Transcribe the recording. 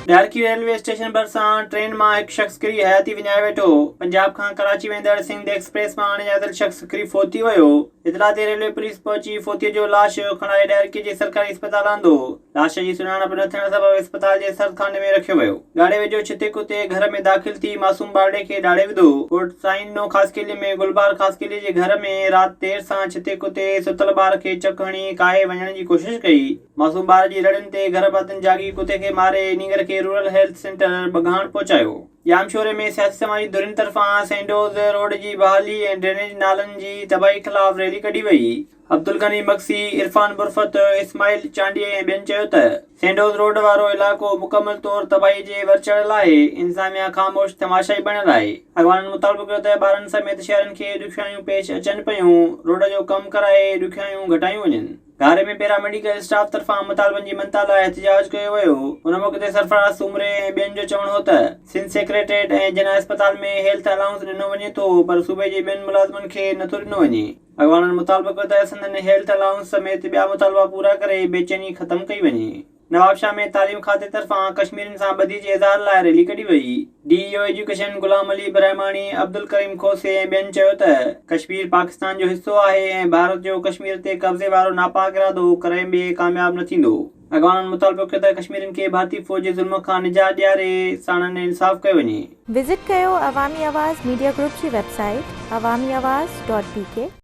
Daharki railway station ڀرسان train مان هڪ شخص ڪري حياتي وڃائي ويٺو. پنجاب کان ڪراچي ويندڙ سنڌ ايڪسپريس مان اڻڄاتل شخص ڪري فوت ٿي ويو. اطلاع تي ريلوي پوليس پهچي فوتي جو لاش کڻائي ڏهرڪي جي سرڪاري اسپتال آندو. لاش جي سڃاڻپ نه ٿيڻ سبب اسپتال جي سرد خاني ۾ رکيو ويو. ڳاڙهي ويجهو ڇتي ڪتي گهر ۾ داخل ٿي معصوم ٻارڙي کي ڏاڙهي وڌو. ڳوٺ سائينڏنو خاصخيلي ۾ گلبهار خاصخيلي جي گهر ۾ رات دير سان ڇتي ڪتي ستل ٻار کي چڪ هڻي ڪاهي وڃڻ جي ڪوشش ڪئي. معصوم ٻار جي رڙين تي گهر ڀاتين جاڳي ڪتي کي ماري نينگر کي رورل هيلٿ سينٽر ٻگهاڻ پهچايو. ڄامشوري ۾ سياسي سماجي ڌرين طرفان سينڊوز روڊ جي بحالي ۽ ڊرينيج نالن جي تباهي خلاف ريلي ڪڍي وئي. عبدالغني مگسي، عرفان برفت، اسماعيل چانڊيي ۽ ٻين چيو ته سينڊوز روڊ وارو علائقو مڪمل طور تباهي جي ور چڙهيل آهي، انتظاميا خاموش تماشائي بڻيل آهي. اڳواڻن مطالبو ڪيو ته ٻارن سميت شهرين کي ڏکيائيون پيش اچن پيون، روڊ جو ڪم ڪرائي ڏکيائيون گهٽايون وڃن. گهاري ۾ پيرا ميڊيڪل اسٽاف طرفان مطالبن جي مڃتا لاء احتجاج ڪيو ويو. ان موقعي تي سرفراز سومري ۽ ٻين جو چوڻ هو ته سنڌ سيڪريٽريٽ ۽ جناح اسپتال ۾ هيلٿ الائونس ڏنو وڃي ٿو پر صوبي جي ٻين ملازمن کي نٿو ڏنو وڃي. اڳواڻن مطالبو ڪيو ته سندن هيلٿ الائونس سميت ٻيا مطالبا پورا ڪري بيچيني ختم ڪئي وڃي. نوابشاهه ۾ تعليم کاتي طرفان ڪشميرين سان ٻڌي جي اظهار لاء ريلي ڪڍي وئي. D E O education Ghulam Ali Brahmani, Abdulkarim Khoso ۽ ٻين چيو ته ڪشمير پاڪستان جو حصو آهي ۽ ڀارت جو ڪشمير تي قبضي وارو ناپاڪ ارادو ڪڏهن به ڪامياب نه ٿيندو. اڳواڻن مطالبو ڪيو ته ڪشميرين کي ڀارتي فوج جي ظلم کان نجات ڏياري ساڻن انصاف ڪيو وڃي. وزٽ ڪيو عوامي آواز ميڊيا گروپ جي website Awami Awaz dot P K.